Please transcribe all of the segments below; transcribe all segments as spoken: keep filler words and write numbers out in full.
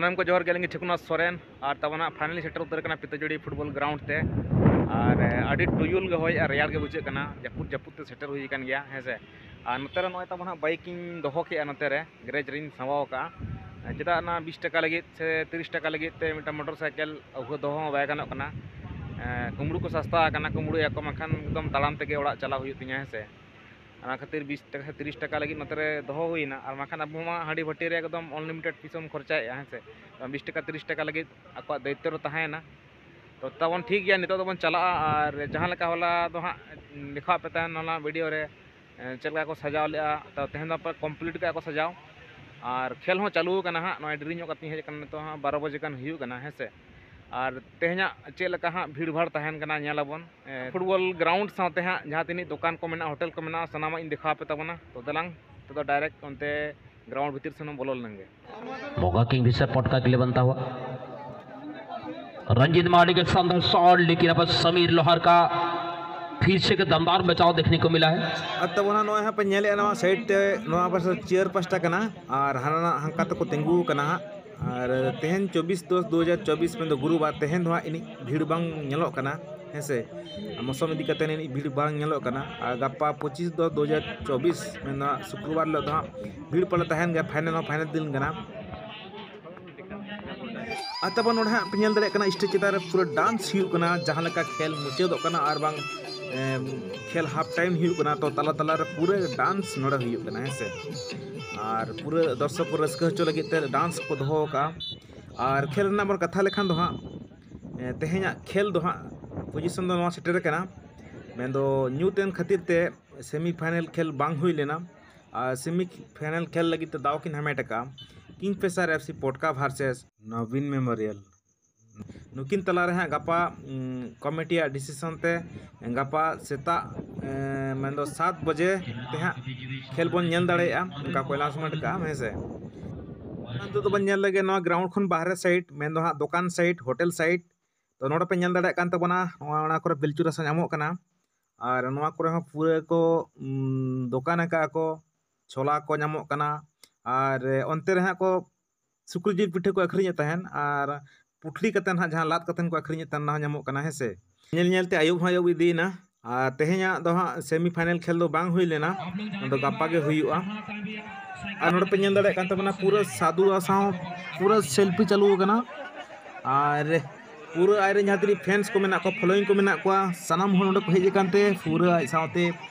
ᱥᱟᱱᱟᱢ ᱠᱚ ᱡᱚᱦᱟᱨ ᱜᱮ, ᱟᱹᱞᱤᱧ ᱜᱮ ᱴᱷᱤᱠᱩᱱᱟ ᱥᱚᱨᱮᱱ᱾ ᱟᱨ ᱛᱟᱵᱚᱱ ᱦᱟᱸᱜ finally ᱥᱮᱴᱮᱨ ᱩᱛᱟᱹᱨ ᱠᱟᱱᱟ ᱯᱤᱛᱟᱹᱡᱩᱲᱤ football ground ᱛᱮ᱾ ᱟᱨ ᱟᱹᱰᱤ ᱴᱩᱭᱩᱞ ᱜᱮ ᱦᱚᱭᱮᱜᱼᱟ, ᱨᱮᱭᱟᱲ ᱜᱮ ᱵᱩᱡᱷᱟᱹᱜ ᱠᱟᱱᱟ, ᱡᱟᱹᱯᱩᱫ ᱡᱟᱹᱯᱩᱫ ᱛᱮ ᱥᱮᱴᱮᱨ ᱦᱩᱭ ᱟᱠᱟᱱ ᱜᱮᱭᱟ, ᱦᱮᱸ ᱥᱮ᱾ ᱟᱨ ᱱᱚᱛᱮ ᱨᱮ ᱱᱚᱜᱼᱚᱭ ᱛᱟᱵᱚᱱ ᱦᱟᱸᱜ bike ᱤᱧ ᱫᱚᱦᱚ ᱠᱮᱜᱼᱟ ᱱᱚᱛᱮ ᱨᱮ, garage ᱨᱤᱧ ᱥᱟᱢᱵᱟᱣ ᱟᱠᱟᱜᱼᱟ᱾ ᱪᱮᱫᱟᱜ ᱚᱱᱟ ᱵᱤᱥ ᱴᱟᱠᱟ ᱞᱟᱹᱜᱤᱫ ᱥᱮ ᱛᱤᱨᱤᱥ ᱴᱟᱠᱟ ᱞᱟᱹᱜᱤᱫ ᱛᱮ ᱢᱤᱫᱴᱟᱝ motorcycle ᱟᱹᱜᱩ ᱫᱚᱦᱚ ᱦᱚᱸ ᱵᱟᱭ ᱜᱟᱱᱚᱜ ᱠᱟᱱᱟ᱾ ᱠᱩᱢᱵᱽᱲᱩ ᱠᱚ ᱥᱟᱥᱛᱟ ᱟᱠᱟᱱᱟ, ᱠᱩᱢᱵᱽᱲᱩᱭᱟᱠᱚ, ᱵᱟᱝᱠᱷᱟᱱ ᱮᱠᱫᱚᱢ ᱛᱟᱲᱟᱢ ᱛᱮᱜᱮ ᱚᱲᱟᱜ ᱪᱟᱞᱟᱣ ᱦᱩᱭᱩᱜ ᱛᱤᱧᱟ, ᱦᱮᱸ ᱥᱮ᱾ ᱚᱱᱟ ᱠᱷᱟᱹᱛᱤᱨ ᱵᱤᱥ ᱴᱟᱠᱟ ᱥᱮ ᱛᱤᱨᱤᱥ ᱴᱟᱠᱟ ᱞᱟᱹᱜᱤᱫ ᱱᱚᱛᱮ ᱨᱮ ᱫᱚᱦᱚ ᱦᱩᱭᱱᱟ᱾ ᱟᱨ ᱵᱟᱝᱠᱷᱟᱱ ᱟᱵᱚ ᱢᱟ ᱦᱟᱺᱰᱤ ᱵᱷᱟᱹᱴᱤ ᱨᱮ ᱮᱠᱫᱚᱢ unlimited ᱯᱩᱭᱥᱟᱹᱢ ᱠᱷᱚᱨᱪᱟᱭᱮᱫᱼᱟ, ᱦᱮᱸ ᱥᱮ᱾ ᱵᱤᱥ ᱴᱟᱠᱟ ᱛᱤᱨᱤᱥ ᱴᱟᱠᱟ ᱞᱟᱹᱜᱤᱫ ᱟᱠᱚᱣᱟᱜ ᱫᱟᱭᱤᱛᱛᱚ ᱨᱮ ᱛᱟᱦᱮᱸᱭᱮᱱᱟ᱾ ᱛᱚ ᱛᱟᱵᱚᱱ ᱴᱷᱤᱠ ᱜᱮᱭᱟ, ᱱᱤᱛᱚᱜ ᱫᱚᱵᱚᱱ ᱪᱟᱞᱟᱜᱼᱟ᱾ ᱟᱨ ᱡᱟᱦᱟᱸ ᱞᱮᱠᱟ ᱦᱚᱞᱟ ᱫᱚ ᱦᱟᱸᱜ ᱫᱮᱠᱷᱟᱣᱟᱫ ᱯᱮ ᱛᱟᱦᱮᱱ ᱚᱱᱟ video ᱨᱮ, ᱮ, ᱪᱮᱫ ᱞᱮᱠᱟ ᱠᱚ ᱥᱟᱡᱟᱣ ᱞᱮᱫᱼᱟ, ᱛᱚ ᱛᱮᱦᱮᱧ ᱫᱚ ᱯᱮ complete ᱠᱟᱜᱼᱟ ᱠᱚ ᱥᱟᱡᱟᱣ᱾ ᱟᱨ ᱠᱷᱮᱞ ᱦᱚᱸ ᱪᱟᱹᱞᱩ ᱟᱠᱟᱱᱟ ᱦᱟᱸᱜ, ᱱᱚᱜᱼᱚᱭ ᱰᱮᱨᱤ ᱧᱚᱜ ᱠᱟᱛᱮᱧ ᱦᱮᱡ ᱟᱠᱟᱱᱟ, ᱱᱤᱛᱚᱜ ᱦᱟᱸᱜ ᱵᱟᱨᱚ ᱵᱟᱡᱮ ᱜᱟᱱ ᱦᱩᱭᱩᱜ ᱠᱟᱱᱟ, ᱦᱮᱸ ᱥᱮ᱾ ᱟᱨ ᱛᱮᱦᱮᱧᱟᱜ ᱪᱮᱫ ᱞᱮᱠᱟ ᱦᱟᱸᱜ ᱵᱷᱤᱲ ᱵᱷᱟᱲ ᱛᱟᱦᱮᱱ ᱠᱟᱱᱟ, ᱧᱮᱞ ᱟᱵᱚᱱ᱾ ᱮ, football ground ᱥᱟᱶᱛᱮ ᱦᱟᱸᱜ ᱡᱟᱦᱟᱸ ᱛᱤᱱᱟᱹᱜ ᱫᱚᱠᱟᱱ ᱠᱚ ᱢᱮᱱᱟᱜᱼᱟ, ᱦᱳᱴᱮᱞ ᱠᱚ ᱢᱮᱱᱟᱜᱼᱟ, ᱥᱟᱱᱟᱢᱟᱜ ᱤᱧ ᱫᱮᱠᱷᱟᱣ ᱟᱯᱮ ᱛᱟᱵᱚᱱᱟ᱾ ᱛᱚ ᱫᱮᱞᱟᱝ, ᱱᱤᱛᱚᱜ ᱫᱚ direct ᱚᱱᱛᱮ ground ᱵᱷᱤᱛᱤᱨ ᱥᱮᱱ ᱵᱚᱞᱚ ᱞᱮᱱ ᱜᱮ᱾ मौका किंग फिशर पॉटकाक के लिए बनता हुआ। रंजीत मार्डी के शानदार शॉट, लेकिन अब समीर लोहार का फिर से एक दमदार बचाव देखने को मिला है। ᱟᱨ ᱛᱟᱵᱚᱱ ᱦᱟᱸᱜ ᱱᱚᱜᱼᱚᱭ ᱦᱟᱸᱜ ᱯᱮ ᱧᱮᱞᱮᱫᱼᱟ, ᱱᱚᱣᱟ side ᱛᱮ, ᱱᱚᱣᱟ ᱯᱟᱥᱴᱟ ᱪᱮᱭᱟᱨ ᱯᱟᱥᱴᱟ ᱠᱟᱱᱟ, ᱟᱨ ᱦᱟᱱᱟ ᱦᱟᱱᱠᱟ ᱛᱮᱠᱚ ᱛᱤᱸᱜᱩ ᱟᱠᱟᱱᱟ ᱦᱟᱸᱜ᱾ ᱟᱨ ᱛᱮᱦᱮᱧ ᱪᱚᱵᱵᱤᱥ ᱫᱚᱥ ᱫᱩ ᱦᱟᱡᱟᱨ ᱪᱚᱵᱵᱤᱥ, ᱢᱮᱱᱫᱚ ᱜᱩᱨᱩᱵᱟᱨ, ᱛᱮᱦᱮᱧ ᱫᱚ ᱦᱟᱸᱜ ᱤᱱᱟᱹᱜ ᱵᱷᱤᱲ ᱵᱟᱝ ᱧᱮᱞᱚᱜ ᱠᱟᱱᱟ, ᱦᱮᱸ ᱥᱮ᱾ ᱟᱨ ᱢᱳᱥᱚᱢ ᱤᱫᱤ ᱠᱟᱛᱮ ᱤᱱᱟᱹᱜ ᱵᱷᱤᱲ ᱵᱟᱝ ᱧᱮᱞᱚᱜ ᱠᱟᱱᱟ᱾ ᱟᱨ ᱜᱟᱯᱟ ᱯᱚᱸᱪᱤᱥ ᱫᱚᱥ ᱫᱩ ᱦᱟᱡᱟᱨ ᱪᱚᱵᱵᱤᱥ, ᱢᱮᱱᱫᱚ ᱦᱟᱸᱜ ᱥᱩᱠᱨᱚᱵᱟᱨ ᱦᱤᱞᱳᱜ ᱫᱚ ᱦᱟᱸᱜ ᱵᱷᱤᱲ ᱯᱟᱞᱮ ᱛᱟᱦᱮᱱ ᱜᱮᱭᱟ, final ᱦᱚᱸ final ᱫᱤᱱ ᱠᱟᱱᱟ᱾ ᱟᱨ ᱛᱟᱵᱚᱱ ᱱᱚᱰᱮ ᱦᱟᱸᱜ ᱯᱮ ᱧᱮᱞ ᱫᱟᱲᱮᱭᱟᱜ ᱠᱟᱱᱟ, stage ᱪᱮᱛᱟᱱ ᱨᱮ ᱯᱩᱨᱟᱹ dance ᱦᱩᱭᱩᱜ ᱠᱟᱱᱟ, ᱡᱟᱦᱟᱸ ᱞᱮᱠᱟ ᱠᱷᱮᱞ ᱢᱩᱪᱟᱹᱫᱚᱜ ᱠᱟᱱᱟ ᱟᱨ ᱵᱟᱝ, ᱮᱢ, ᱠᱷᱮᱞ half time ᱦᱩᱭᱩᱜ ᱠᱟᱱᱟ, ᱛᱚ ᱛᱟᱞᱟ ᱛᱟᱞᱟ ᱨᱮ ᱯᱩᱨᱟᱹ dance ᱱᱚᱰᱮ ᱦᱩᱭᱩᱜ ᱠᱟᱱᱟ, ᱦᱮᱸ ᱥᱮ᱾ ᱟᱨ ᱯᱩᱨᱟᱹ ᱫᱚᱨᱥᱚᱠ ᱠᱚ ᱨᱟᱹᱥᱠᱟᱹ ᱦᱚᱪᱚ ᱞᱟᱹᱜᱤᱫ ᱛᱮ dance ᱠᱚ ᱫᱚᱦᱚ ᱟᱠᱟᱫᱼᱟ᱾ ᱟᱨ ᱠᱷᱮᱞ ᱨᱮᱱᱟᱜ ᱵᱚᱱ ᱠᱟᱛᱷᱟ ᱞᱮᱠᱷᱟᱱ ᱫᱚ ᱦᱟᱸᱜ, ᱮ, ᱛᱮᱦᱮᱧᱟᱜ ᱠᱷᱮᱞ ᱫᱚ ᱦᱟᱸᱜ position ᱫᱚ ᱱᱚᱣᱟ ᱥᱮᱴᱮᱨ ᱟᱠᱟᱱᱟ, ᱢᱮᱱᱫᱚ ᱧᱩᱛ ᱮᱱ ᱠᱷᱟᱹᱛᱤᱨ ᱛᱮ semi final ᱠᱷᱮᱞ ᱵᱟᱝ ᱦᱩᱭ ᱞᱮᱱᱟ᱾ ᱟᱨ semi final ᱠᱷᱮᱞ ᱞᱟᱹᱜᱤᱫ ᱛᱮ ᱫᱟᱣ ᱠᱤᱱ ᱦᱟᱢᱮᱴ ᱟᱠᱟᱫᱼᱟ Kingfisher FC ᱯᱚᱴᱠᱟ versus ᱱᱚᱵᱤᱱ Memorial᱾ ᱱᱩᱠᱤᱱ ᱛᱟᱞᱟᱨᱮ ᱦᱟᱸᱜ ᱜᱟᱯᱟ, ᱩᱸ, committee ᱟᱜ decision ᱛᱮ ᱜᱟᱯᱟ ᱥᱮᱛᱟᱜ, ᱮᱸ, ᱢᱮᱱᱫᱚ ᱥᱟᱛ ᱵᱟᱡᱮ ᱛᱮ ᱦᱟᱸᱜ ᱠᱷᱮᱞ ᱵᱚᱱ ᱧᱮᱞ ᱫᱟᱲᱮᱭᱟᱜᱼᱟ, ᱚᱱᱠᱟ ᱠᱚ announcement ᱠᱟᱜᱼᱟ, ᱦᱮᱸ ᱥᱮ᱾ ᱱᱤᱛᱚᱜ ᱫᱚᱵᱚᱱ ᱧᱮᱞ ᱞᱮᱜᱮ ᱱᱚᱣᱟ ground ᱠᱷᱚᱱ ᱵᱟᱦᱨᱮ side, ᱢᱮᱱᱫᱚ ᱦᱟᱸᱜ ᱫᱚᱠᱟᱱ side, ᱦᱳᱴᱮᱞ side᱾ ᱛᱚ ᱱᱚᱰᱮ ᱯᱮ ᱧᱮᱞ ᱫᱟᱲᱮᱭᱟᱜ ᱠᱟᱱ ᱛᱟᱵᱚᱱᱟ, ᱱᱚᱣᱟ, ᱚᱱᱟ ᱠᱚᱨᱮ ᱯᱤᱞᱪᱩ ᱨᱟᱥᱟ ᱧᱟᱢᱚᱜ ᱠᱟᱱᱟ᱾ ᱟᱨ ᱱᱚᱣᱟ ᱠᱚᱨᱮ ᱦᱚᱸ ᱯᱩᱨᱟᱹ ᱠᱚ, ᱩᱸ, ᱫᱚᱠᱟᱱ ᱟᱠᱟᱫᱼᱟ ᱠᱚ, ᱪᱷᱳᱞᱟ ᱠᱚ ᱧᱟᱢᱚᱜ ᱠᱟᱱᱟ᱾ ᱟᱨ ᱚᱱᱛᱮ ᱨᱮ ᱦᱟᱸᱜ ᱠᱚ ᱥᱩᱠᱨᱤ ᱡᱤᱞ ᱯᱤᱴᱷᱟᱹ ᱠᱚ ᱟᱹᱠᱷᱨᱤᱧᱮᱫ ᱛᱟᱦᱮᱱ, ᱟᱨ ᱯᱩᱴᱷᱞᱤ ᱠᱟᱛᱮ ᱱᱟᱦᱟᱜ ᱡᱟᱦᱟᱸ ᱞᱟᱫ ᱠᱟᱛᱮ ᱠᱚ ᱟᱹᱠᱷᱨᱤᱧᱮᱫ ᱛᱟᱦᱮᱱ, ᱚᱱᱟ ᱦᱚᱸ ᱧᱟᱢᱚᱜ ᱠᱟᱱᱟ, ᱦᱮᱸ ᱥᱮ᱾ ᱧᱮᱞ ᱧᱮᱞ ᱛᱮ ᱟᱹᱭᱩᱵ ᱦᱚᱸ ᱟᱹᱭᱩᱵ ᱤᱫᱤᱭᱮᱱᱟ, ᱟᱨ ᱛᱮᱦᱮᱧᱟᱜ ᱫᱚ ᱦᱟᱸᱜ semi final ᱠᱷᱮᱞ ᱫᱚ ᱵᱟᱝ ᱦᱩᱭ ᱞᱮᱱᱟ, ᱚᱱᱟ ᱫᱚ ᱜᱟᱯᱟ ᱜᱮ ᱦᱩᱭᱩᱜᱼᱟ᱾ ᱟᱨ ᱱᱚᱰᱮ ᱯᱮ ᱧᱮᱞ ᱫᱟᱲᱮᱭᱟᱜ ᱠᱟᱱ ᱛᱟᱵᱚᱱᱟ, ᱯᱩᱨᱟᱹ ᱥᱟᱹᱫᱷᱩ ᱫᱟ ᱥᱟᱶ ᱯᱩᱨᱟᱹ selfie ᱪᱟᱹᱞᱩ ᱟᱠᱟᱱᱟ᱾ ᱟᱨ ᱯᱩᱨᱟᱹ ᱟᱡᱨᱮᱱ ᱡᱟᱦᱟᱸ ᱛᱤᱱᱟᱹᱜ fans ᱠᱚ ᱢᱮᱱᱟᱜ ᱠᱚᱣᱟ, following ᱠᱚ ᱢᱮᱱᱟᱜ ᱠᱚᱣᱟ, ᱥᱟᱱᱟᱢ ᱦᱚᱲ ᱱᱚᱰᱮ ᱠᱚ ᱦᱮᱡ ᱟᱠᱟᱱ ᱛᱮ ᱯᱩᱨᱟᱹ ᱟᱡ ᱥᱟᱶᱛᱮ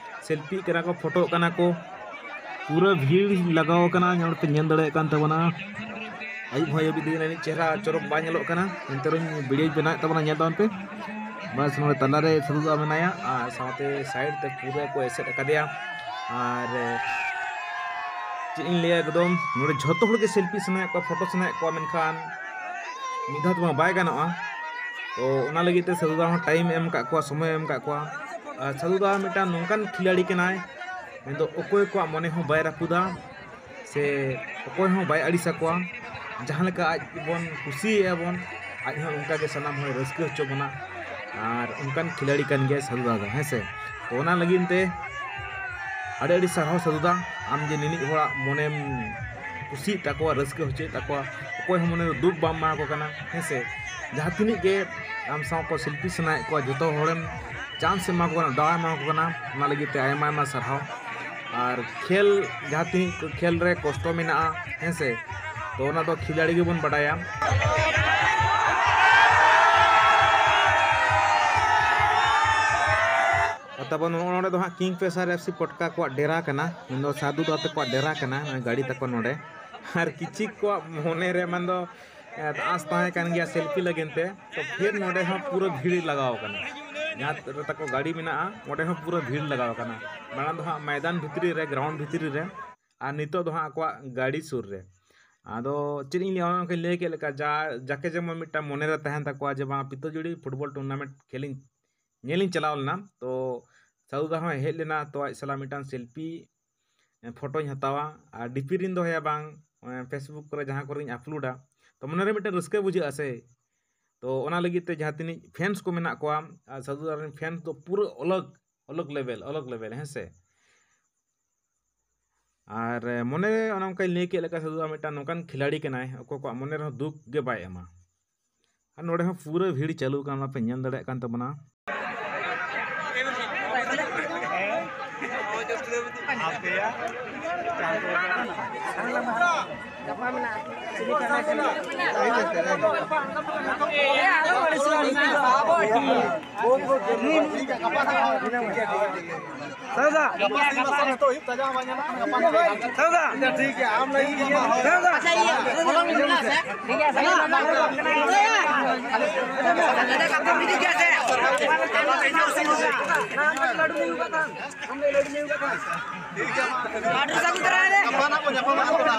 selfieᱜ ᱠᱟᱱᱟ ᱠᱚ, ᱯᱷᱳᱴᱳᱜ ᱠᱟᱱᱟ ᱠᱚ᱾ ᱯᱩᱨᱟᱹ ᱵᱷᱤᱲ ᱞᱟᱜᱟᱣ ᱟᱠᱟᱱᱟ, ᱱᱚᱰᱮ ᱯᱮ ᱧᱮᱞ ᱫᱟᱲᱮᱭᱟᱜ ᱠᱟᱱ ᱛᱟᱵᱚᱱᱟ᱾ ᱟᱹᱭᱩᱵ ᱦᱚᱸ ᱟᱹᱭᱩᱵ ᱤᱫᱤᱭᱮᱱᱟ, ᱟᱹᱰᱤ ᱪᱮᱦᱨᱟ ᱪᱚᱨᱚᱠ ᱵᱟᱭ ᱧᱮᱞᱚᱜ ᱠᱟᱱᱟ, ᱮᱱᱛᱮ ᱨᱮᱦᱚᱸ videoᱧ ᱵᱮᱱᱟᱣᱮᱫ ᱛᱟᱵᱚᱱᱟ, ᱧᱮᱞ ᱛᱟᱵᱚᱱ ᱯᱮ᱾ ᱵᱟᱥ, ᱱᱚᱰᱮ ᱛᱟᱞᱟᱨᱮ ᱥᱟᱹᱫᱷᱩ ᱫᱟ ᱢᱮᱱᱟᱭᱟ ᱟᱨ ᱥᱟᱶᱛᱮ side ᱛᱮ ᱯᱩᱨᱟᱹ ᱠᱚ ᱮᱥᱮᱫ ᱟᱠᱟᱫᱮᱭᱟ᱾ ᱟᱨ ᱪᱮᱫ ᱤᱧ ᱞᱟᱹᱭᱟ, ᱮᱠᱫᱚᱢ ᱱᱚᱰᱮ ᱡᱷᱚᱛᱚ ᱦᱚᱲ ᱜᱮ selfie ᱥᱟᱱᱟᱭᱮᱫ ᱠᱚᱣᱟ, ᱯᱷᱳᱴᱳ ᱥᱟᱱᱟᱭᱮᱫ ᱠᱚᱣᱟ, ᱢᱮᱱᱠᱷᱟᱱ ᱢᱤᱫ ᱫᱷᱟᱣ ᱛᱮᱢᱟ ᱵᱟᱭ ᱜᱟᱱᱚᱜᱼᱟ᱾ ᱛᱚ ᱚᱱᱟ ᱞᱟᱹᱜᱤᱫ ᱛᱮ ᱥᱟᱹᱫᱷᱩ ᱫᱟ ᱦᱚᱸ time ᱮ ᱮᱢ ᱟᱠᱟᱫ ᱠᱚᱣᱟ, ᱥᱚᱢᱚᱭ ᱮ ᱮᱢ ᱟᱠᱟᱫ ᱠᱚᱣᱟ᱾ ᱟᱨ ᱥᱟᱹᱫᱷᱩ ᱫᱟ ᱢᱤᱫᱴᱟᱝ ᱱᱚᱝᱠᱟᱱ ᱠᱷᱤᱞᱟᱲᱤ ᱠᱟᱱᱟᱭ, ᱢᱮᱱᱫᱚ ᱚᱠᱚᱭ ᱠᱚᱣᱟᱜ ᱢᱚᱱᱮ ᱦᱚᱸ ᱵᱟᱭ ᱨᱟᱹᱯᱩᱫᱟ, ᱥᱮ ᱚᱠᱚᱭ ᱦᱚᱸ ᱵᱟᱭ ᱟᱹᱲᱤᱥ ᱟᱠᱚᱣᱟ᱾ ᱡᱟᱦᱟᱸ ᱞᱮᱠᱟ ᱟᱡ ᱵᱚᱱ ᱠᱩᱥᱤᱭᱟᱭᱟ ᱵᱚᱱ, ᱟᱡ ᱦᱚᱸ ᱚᱱᱠᱟ ᱜᱮ ᱥᱟᱱᱟᱢ ᱦᱚᱲ ᱨᱟᱹᱥᱠᱟᱹ ᱦᱚᱪᱚ ᱵᱚᱱᱟ᱾ ᱟᱨ ᱚᱱᱠᱟᱱ ᱠᱷᱤᱞᱟᱲᱤ ᱠᱟᱱ ᱜᱮᱭᱟᱭ ᱥᱟᱹᱫᱷᱩ ᱫᱟ ᱫᱚ, ᱦᱮᱸ ᱥᱮ᱾ ᱛᱚ ᱚᱱᱟ ᱞᱟᱹᱜᱤᱫ ᱛᱮ ᱟᱹᱰᱤ ᱟᱹᱰᱤ ᱥᱟᱨᱦᱟᱣ ᱥᱟᱹᱫᱷᱩ ᱫᱟ, ᱟᱢ ᱡᱮ ᱱᱤᱱᱤᱡ ᱦᱚᱲᱟᱜ ᱢᱚᱱᱮᱢ ᱠᱩᱥᱤᱭᱮᱫ ᱛᱟᱠᱚᱣᱟ, ᱨᱟᱹᱥᱠᱟᱹ ᱦᱚᱪᱚᱭᱮᱫ ᱛᱟᱠᱚᱣᱟ, ᱚᱠᱚᱭ ᱦᱚᱸ ᱢᱚᱱᱮ ᱨᱮ ᱫᱩᱠ ᱵᱟᱢ ᱮᱢᱟ ᱠᱚ ᱠᱟᱱᱟ, ᱦᱮᱸ ᱥᱮ᱾ ᱡᱟᱦᱟᱸ ᱛᱤᱱᱟᱹᱜ ᱜᱮ ᱟᱢ ᱥᱟᱶ ᱠᱚ selfie ᱥᱟᱱᱟᱭᱮᱫ ᱠᱚᱣᱟ, ᱡᱚᱛᱚ ᱦᱚᱲᱮᱢ chance ᱮᱢᱟ ᱠᱚ ᱠᱟᱱᱟ, ᱫᱟᱣ ᱮᱢᱟ ᱠᱚ ᱠᱟᱱᱟ, ᱚᱱᱟ ᱞᱟᱹᱜᱤᱫ ᱛᱮ ᱟᱭᱢᱟ ᱟᱭᱢᱟ ᱥᱟᱨᱦᱟᱣ᱾ ᱟᱨ ᱠᱷᱮᱞ, ᱡᱟᱦᱟᱸ ᱛᱤᱱᱟᱹᱜ ᱠᱷᱮᱞ ᱨᱮ ᱠᱚᱥᱴᱚ ᱢᱮᱱᱟᱜᱼᱟ, ᱦᱮᱸ ᱥᱮ, ᱛᱚ ᱚᱱᱟ ᱫᱚ ᱠᱷᱤᱞᱟᱲᱤ ᱜᱮᱵᱚᱱ ᱵᱟᱰᱟᱭᱟ᱾ ᱟᱨ ᱛᱟᱵᱚᱱ ᱱᱚᱜᱼᱚ ᱱᱚᱰᱮ ᱫᱚ ᱦᱟᱸᱜ Kingfisher FC ᱯᱚᱴᱠᱟ ᱠᱚᱣᱟᱜ ᱰᱮᱨᱟ ᱠᱟᱱᱟ, ᱢᱮᱱᱫᱚ ᱥᱟᱹᱫᱷᱩ ᱫᱟ ᱛᱟᱠᱚᱣᱟᱜ ᱰᱮᱨᱟ ᱠᱟᱱᱟ, ᱱᱚᱜᱼᱚᱭ ᱜᱟᱹᱰᱤ ᱛᱟᱠᱚ ᱱᱚᱰᱮ᱾ ᱟᱨ ᱠᱤᱪᱷᱤ ᱠᱚᱣᱟᱜ ᱢᱚᱱᱮ ᱨᱮ ᱢᱮᱱᱫᱚ, ᱮ, ᱟᱸᱥ ᱛᱟᱦᱮᱸ ᱠᱟᱱ ᱜᱮᱭᱟ selfie ᱞᱟᱹᱜᱤᱫ ᱛᱮ, ᱛᱚ ᱯᱷᱤᱨ ᱱᱚᱰᱮ ᱦᱚᱸ ᱯᱩᱨᱟᱹ ᱵᱷᱤᱲ ᱞᱟᱜᱟᱣ ᱠᱟᱱᱟ᱾ ᱡᱟᱦᱟᱸ ᱨᱮ ᱛᱟᱠᱚ ᱜᱟᱹᱰᱤ ᱢᱮᱱᱟᱜᱼᱟ, ᱚᱸᱰᱮ ᱦᱚᱸ ᱯᱩᱨᱟᱹ ᱵᱷᱤᱲ ᱞᱟᱜᱟᱣ ᱠᱟᱱᱟ᱾ ᱢᱟᱲᱟᱝ ᱫᱚ ᱦᱟᱸᱜ ᱢᱚᱭᱫᱟᱱ ᱵᱷᱤᱛᱨᱤ ᱨᱮ, ground ᱵᱷᱤᱛᱨᱤ ᱨᱮ, ᱟᱨ ᱱᱤᱛᱚᱜ ᱫᱚ ᱦᱟᱸᱜ ᱟᱠᱚᱣᱟᱜ ᱜᱟᱹᱰᱤ ᱥᱩᱨ ᱨᱮ᱾ ᱟᱫᱚ ᱪᱮᱫ ᱤᱧ ᱞᱟᱹᱭᱟ, ᱚᱱᱟ ᱠᱚᱧ ᱞᱟᱹᱭ ᱠᱮᱫ ᱞᱮᱠᱟ, ᱡᱟ, ᱡᱟᱠᱮ ᱡᱮᱢᱚᱱ ᱢᱤᱫᱴᱟᱝ ᱢᱚᱱᱮ ᱨᱮ ᱛᱟᱦᱮᱱ ᱛᱟᱠᱚᱣᱟ ᱡᱮ ᱵᱟᱝ, ᱯᱤᱛᱟᱹᱡᱩᱲᱤ football tournament ᱠᱷᱮᱞᱤᱧ ᱧᱮᱞᱤᱧ ᱪᱟᱞᱟᱣ ᱞᱮᱱᱟ᱾ ᱛᱚ ᱥᱟᱹᱫᱷᱩ ᱫᱟ ᱦᱚᱸᱭ ᱦᱮᱡ ᱞᱮᱱᱟ, ᱛᱚ ᱟᱡ ᱥᱟᱞᱟᱜ ᱢᱤᱫᱴᱟᱝ selfie, ᱮ, ᱯᱷᱳᱴᱳᱧ ᱦᱟᱛᱟᱣᱟ ᱟᱨ DP ᱨᱤᱧ ᱫᱚᱦᱚᱭᱟ, ᱵᱟᱝ, ᱮ, Facebook ᱠᱚᱨᱮ ᱡᱟᱦᱟᱸ ᱠᱚᱨᱮᱧ uploadᱟ᱾ ᱛᱚ ᱢᱚᱱᱮᱨᱮ ᱢᱤᱫᱴᱟᱝ ᱨᱟᱹᱥᱠᱟᱹ ᱵᱩᱡᱷᱟᱹᱜᱼᱟ ᱥᱮ᱾ ᱛᱚ ᱚᱱᱟ ᱞᱟᱹᱜᱤᱫ ᱛᱮ ᱡᱟᱦᱟᱸ ᱛᱤᱱᱟᱹᱜ fans ᱠᱚ ᱢᱮᱱᱟᱜ ᱠᱚᱣᱟ, ᱟᱨ ᱥᱟᱹᱫᱷᱩ ᱫᱟ ᱨᱮᱱ fans ᱫᱚ ᱯᱩᱨᱟᱹ ᱟᱞᱟᱜᱽ, ᱟᱞᱟᱜᱽ level, ᱟᱞᱟᱜᱽ level, ᱦᱮᱸ ᱥᱮ᱾ ᱟᱨ ᱢᱚᱱᱮ ᱨᱮ ᱚᱱᱮ ᱚᱱᱠᱟᱧ ᱞᱟᱹᱭ ᱠᱮᱫ ᱞᱮᱠᱟ, ᱥᱟᱹᱫᱷᱩ ᱫᱚ ᱢᱤᱫᱴᱟᱝ ᱱᱚᱝᱠᱟᱱ ᱠᱷᱤᱞᱟᱲᱤ ᱠᱟᱱᱟᱭ, ᱚᱠᱚᱭ ᱠᱚᱣᱟᱜ ᱢᱚᱱᱮ ᱨᱮᱦᱚᱸ ᱫᱩᱠ ᱜᱮ ᱵᱟᱭ ᱮᱢᱟ᱾ ᱟᱨ ᱱᱚᱰᱮ ᱦᱚᱸ ᱯᱩᱨᱟᱹ ᱵᱷᱤᱲ ᱪᱟᱹᱞᱩ ᱟᱠᱟᱱᱟ, ᱚᱱᱟ ᱯᱮ ᱧᱮᱞ ᱫᱟᱲᱮᱭᱟᱜ ᱠᱟᱱ ᱛᱟᱵᱚᱱᱟ᱾ ᱥᱟᱹᱫᱷᱩ ᱫᱟ᱾ ᱜᱟᱯᱟ ᱥᱮᱫ ᱢᱟᱥᱮ ᱱᱤᱛᱚᱜ ᱟᱹᱭᱩᱵ ᱛᱟᱡᱟ ᱦᱚᱸ ᱵᱟᱝ ᱧᱟᱢᱚᱜ ᱠᱟᱱᱟ, ᱜᱟᱯᱟ ᱥᱮᱫ᱾ ᱥᱟᱹᱫᱷᱩ ᱫᱟ᱾ ᱴᱷᱤᱠ ᱜᱮᱭᱟ, ᱟᱢ ᱞᱟᱹᱜᱤᱫ ᱜᱮ ᱢᱟ᱾ ᱥᱟᱹᱫᱷᱩ ᱫᱟ᱾ ᱴᱷᱤᱠ ᱜᱮᱭᱟ, ᱥᱟᱹᱫᱷᱩ ᱫᱟ᱾ ᱴᱷᱤᱠ ᱜᱮᱭᱟ, ᱢᱟ᱾ ᱜᱟᱯᱟ ᱱᱟᱜ ᱵᱚᱱ ᱧᱟᱯᱟᱢᱟ, ᱛᱷᱚᱲᱟ᱾